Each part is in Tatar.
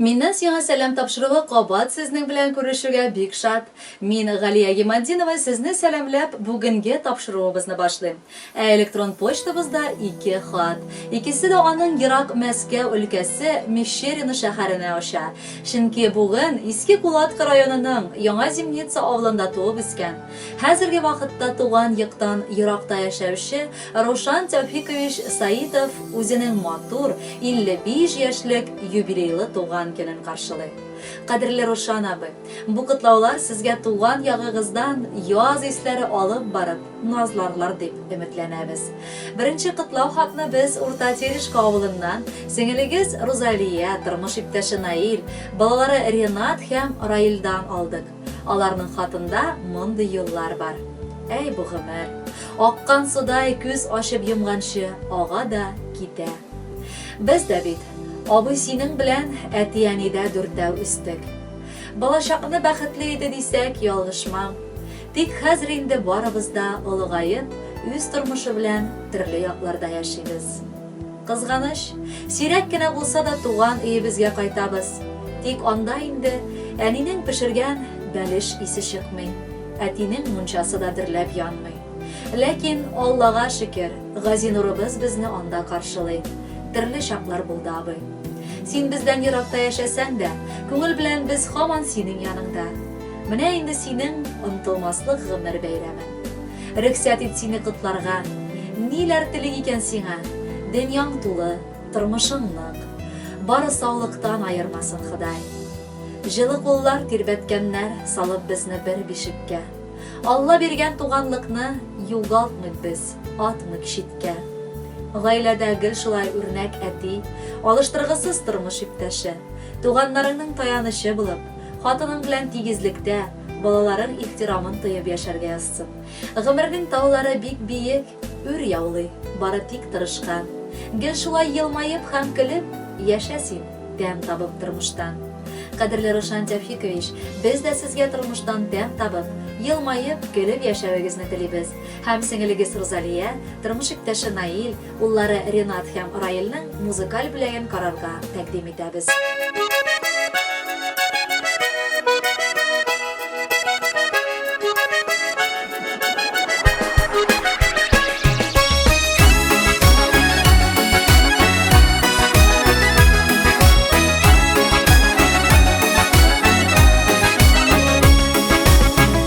Миннән сиңа сәлам тапшыруы кабат сезнең белән күрешүгә бик шат. Мин Галия Гиматдинова сезне сәламләп бүгенге тапшыруыбызны башлыйм. Ә электрон почтабызда ике хат. Икесе дә аның ерак Мәскәү өлкәсе Мещерино шәһәренә оча. Чөнки бүген Иске Кулатка районының Яңа Зимница авылында туып үскән, хәзерге вакытта туган йоктан еракта яшәүче Рушан Тәүфикович Саитов үзенең матур, 55 яшьлек юбилейлы туган көнен каршылый. Кадерле Рушан абый, бу котлаулар сезгә туган ягыгыздан яз исләре алып барып, назларлар дип өметләнәбез. Беренче котлау хатны без Урта Терешка авылыннан сеңелегез Рузалия, тормыш иптәше Наил, балалары Ренат һәм Раилдан алдык. Аларның хатында мондый юллар бар. Әй бу гомер! Аккан судай күз ачып йомганчы ага да китә. Без дә бит, абый синең белән әти-әнидә дүртәү үстек. Балачакны бәхетле иде дисәк, ялгышмам. Тик хәзер инде барыбыз да олыгаеп, үз тормышы белән төрле якларда яшибез. Кызганыч, сирәк кенә булса да туган өебезгә кайтабыз. Тик анда инде әнинең пешергән бәлеш исе чыкмый, әтинең мунчасы да дөрләп янмый. Ләкин, Аллага шөкер, Газинурыбыз безне анда каршылый. Төрле чаклар булды, абый. Син бездән еракта яшәсәң дә, күңел белән без һаман синең яныңда. Менә инде синең онытылмаслык гомер бәйрәмең. Рөхсәт ит сине котларга. Ниләр телик икән сиңа? Дөньяң тулы, тормышың нык. Бары саулыктан аермасын Ходай. Җылы куллар тирбәткәннәр салып безне бер бишеккә. Алла биргән туганлыкны югалтмыйк без, атмыйк читкә. Гаиләдә гел шулай үрнәк әти, алыштыргысыз тормыш иптәше, туганнарыңның таянычы булып, хатының белән тигезлектә, балаларың ихтирамын тоеп яшәргә язсын. Гомернең таулары бик биек, үр яулый, бары тик тырышкан. Гел шулай елмаеп һәм көлеп, яшә син, тәм табып тормыштан. Кадерле Рушан Тәүфикович, без дә сезгә тормыштан тәм табып, елмаеп, көлеп яшәвегезне телибез. Һәм сеңелегез Рузалия, тормыш иптәше Наил, Уллары Ренат һәм Раилнең музыкаль бүләген карарга тәкъдим итәбез.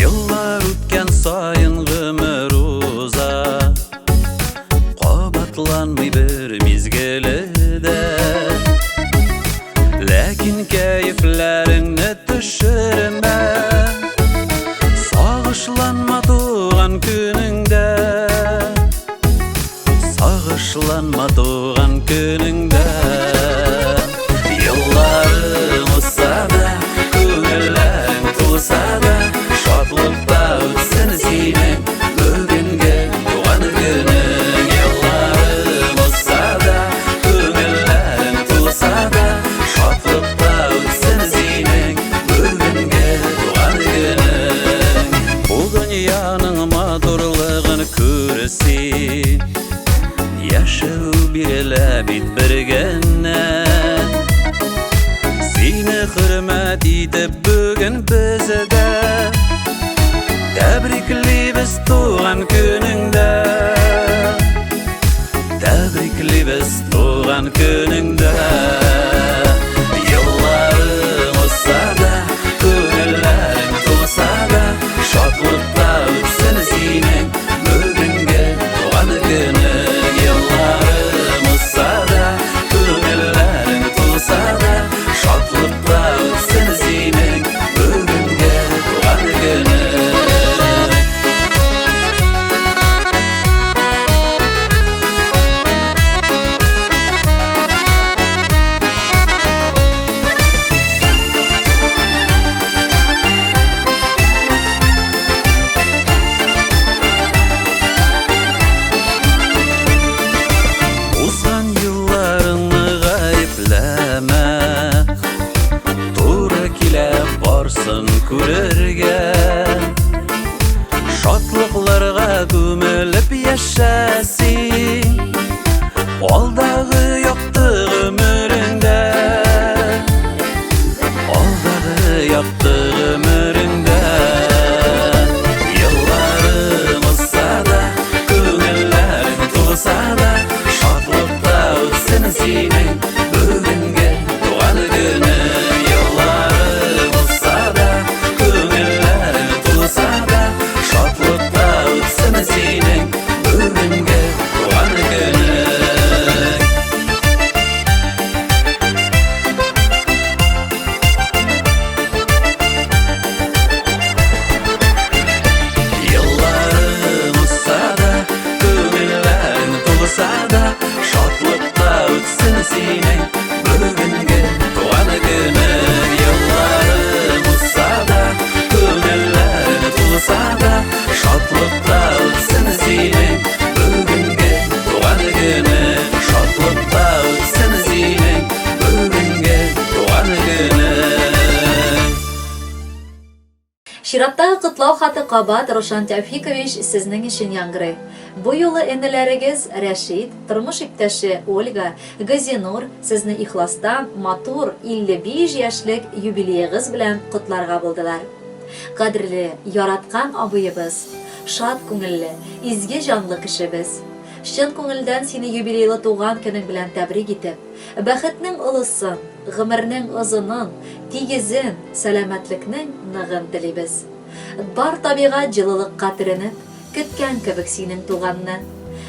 Еллар үткән саен гомер уза. Кабатланмый бер мизгеле дә. Ләкин кәефләреңне төшермә. Сагышланма туган көнеңдә. Сагышланма туган көнеңдә. Елларың узса да, күңелләрең тулса да, шатлыкта үтсен синең бүгенге туган көнең. Елларың узса да, күңелләрең тулса да, шатлыкта үтсен синең бүгенге туган көнең. Бу дөньяның матурлыгын күр син. Яшәү бирелә бит бер генә. Сине хөрмәт итеп бүген без дә тәбриклибез туган көнеңдә. Тәбриклибез туган көнеңдә. Елларың узса да, күңелләрең тулса да, шатлыкта үтсен синең бүгенге туган көнең. Елларың узса да, күңелләрең тулса да, шатлыкта үтсен синең бүгенге туган көнең. Чираттагы котлау хаты кабат Рушан Тәүфикович сезнең өчен яңгырый. Бу юлы энеләрегез Рәшит, тормыш иптәше Ольга, Газинур сезне ихластан матур 55 яшьлек юбилеегыз белән котларга булдылар. Кадерле, яраткан абыебыз, шат күңелле, изге җанлы кешебез! Чын күңелдән сине юбилейлы туган көнең белән тәбрик итеп, бәхетнең олысын, гомернең озынын, тигезен, сәламәтлекнең ныгын телибез. Бар табигать җылылыкка төренеп, көткән кебек синең туганны.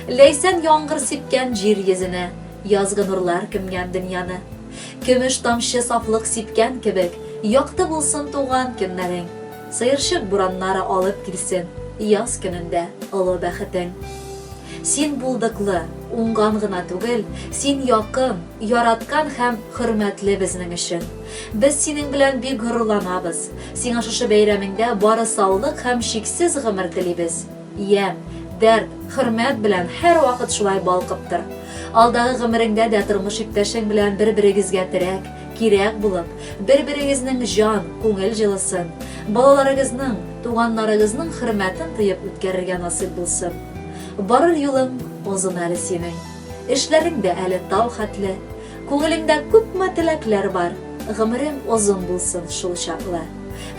Ләйсән яңгыр сипкән җир йөзенә, язгы нурлар күмгән дөньяны. Көмеш тамчы сафлык сипкән кебек, якты булсын туган көннәрең. Сыерчык бураннары алып килсен яз көнендә олы бәхетең. Син булдыклы, уңган гына түгел, син якын, яраткан һәм хөрмәтле безнең өчен. Без синең белән бик горурланабыз. Сиңа шушы бәйрәмеңдә бары саулык һәм чиксез гомер телибез. Ямь, дәрт, хөрмәт белән һәрвакыт шулай балкып тор. Алдагы гомереңдә дә тормыш иптәшең белән бер-берегезгә терәк, кирәк булып, бер-берегезнең җан, күңел җылысын, балаларыгызның, туганнарыгызның хөрмәтен тоеп үткәрергә насыйп булсын. Барыр юлың озын әле синең. Эшләрең дә әле тау хәтле. Күңелеңдә күпме теләкләр бар, гомерең озын булсын шул чаклы.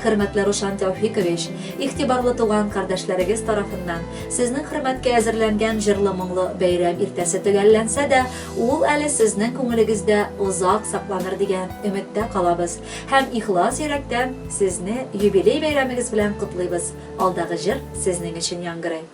Хөрмәтле Рушан Тәүфикович, игътибарлы туган кардәшләрегез тарафыннан сезнең хөрмәткә әзерләнгән җырлы-моңлы бәйрәм иртәсе төгәлләнсә дә, ул әле сезнең күңелегездә озак сакланыр дигән өметтә калабыз һәм ихлас йөрәктән сезне юбилей бәйрәмегез белән котлыйбыз, алдагы җыр сезнең өчен яңгырый.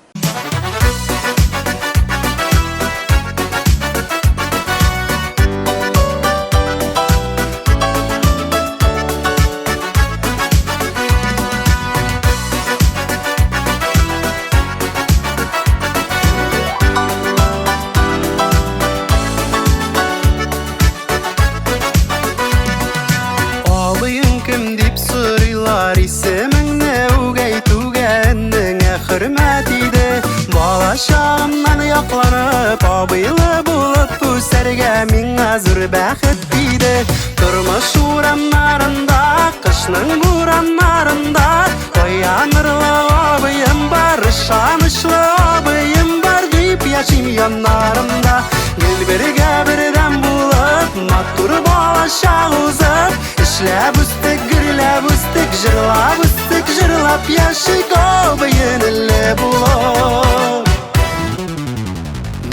Абыең кем дип сорыйлар, исемеңне үк әйтүгә энеңә хөрмәт иде. Бала чагымнан якланып, абыйлы булып үсәргә миңа зур бәхет тиде. Тормыш урамнарында, кышның бураннарында Таянырлы абыем бар, ышанычлы абыем бар дип яшим яннарымда. Гел бергә бердәм булып, матур балачак узып, эшләп үстек, гөрләп үстек, җырлап үстек, җырлап яшик абый-энеле булып.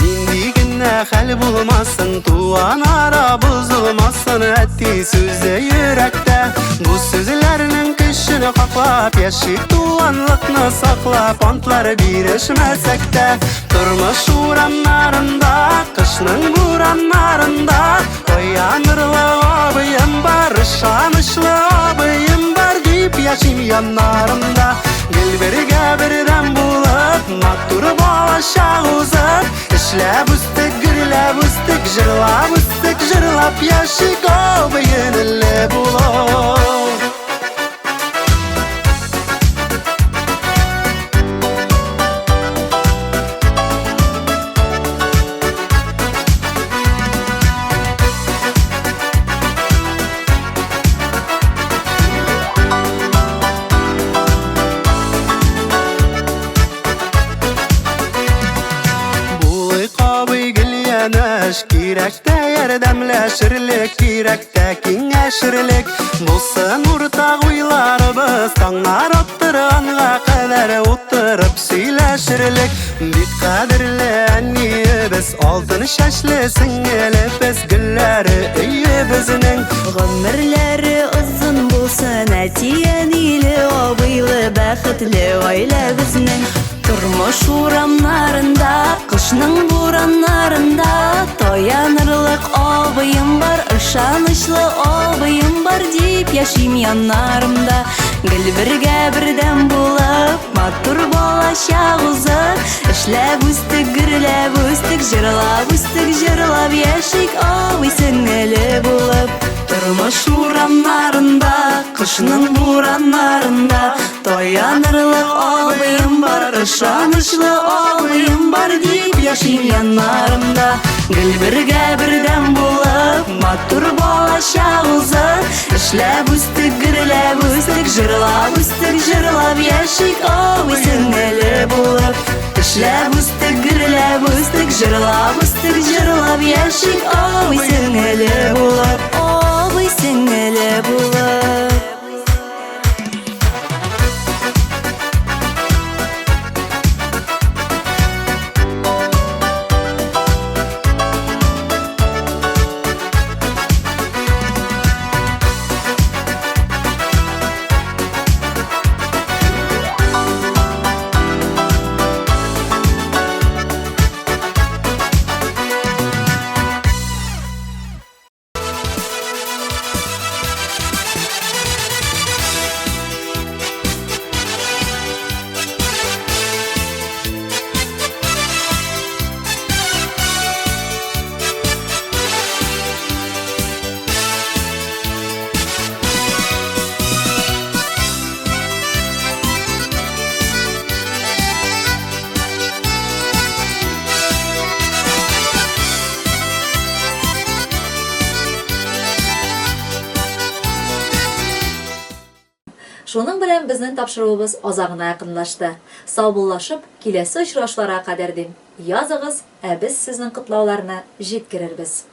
Нинди генә хәл булмасын, туган ара бозылмасын, әти сүзе йөрәктә. Бу сүзләрнең көчен хаклап, яшик туганлыкны саклап, антлар бирешмәсәк тә, тормыш урамнарында, кышның бураннарында, таянырлы абыем бар, ышанычлы абыем бар дип яшим яннарымда. Гел бергә бердәм булып, матур балачак узып, эшләп үстек, гөрләп үстек, җырлап үстек, җырлап яшик абый-энеле булып. Булыйк абый гел янәш, кирәк тә ярдәмләшерлек, кирәк тә киңәшерлек. Булсын уртак уйларыбыз, таңнар аттырганга кадәр утырып сөйләшерлек. Бик кадерле әниебез, алтын чәчле сеңелебез, гөлләре өебезнең. Гомерләре озын булсын, әти-әниле, абыйлы, бәхетле гаиләбезнең. Тормыш урамнарында, кышның бураннарында таянырлык абыем бар, ышанычлы абыем бар дип яшим яннарымда. Гел бергә бердәм булып, матур балачак узып, эшләп үстек, гөрләп үстек, җырлап үстек, җырлап яшик абый-сеңеле булып. Тормыш урамнарында, кышның бураннарында таянырлык абыем бар, ышанычлы абыем бар дип яшим яннарымда. Гел бергә бердәм булып, булып, матур балачак узып, эшләп үстек, гөрләп үстек, җырлап үстек, җырлап яшик абый сеңеле булып. Эшләп үстек, гөрләп үстек, җырлап үстек, җырлап яшик абый сеңеле булып, абый сеңеле булып. Шуның белән безнең тапшыруыбыз азагына якынлашты. Саубуллашып, киләсе очрашуларга кадәр дим. Языгыз, ә без сезнең котлауларны җиткерербез.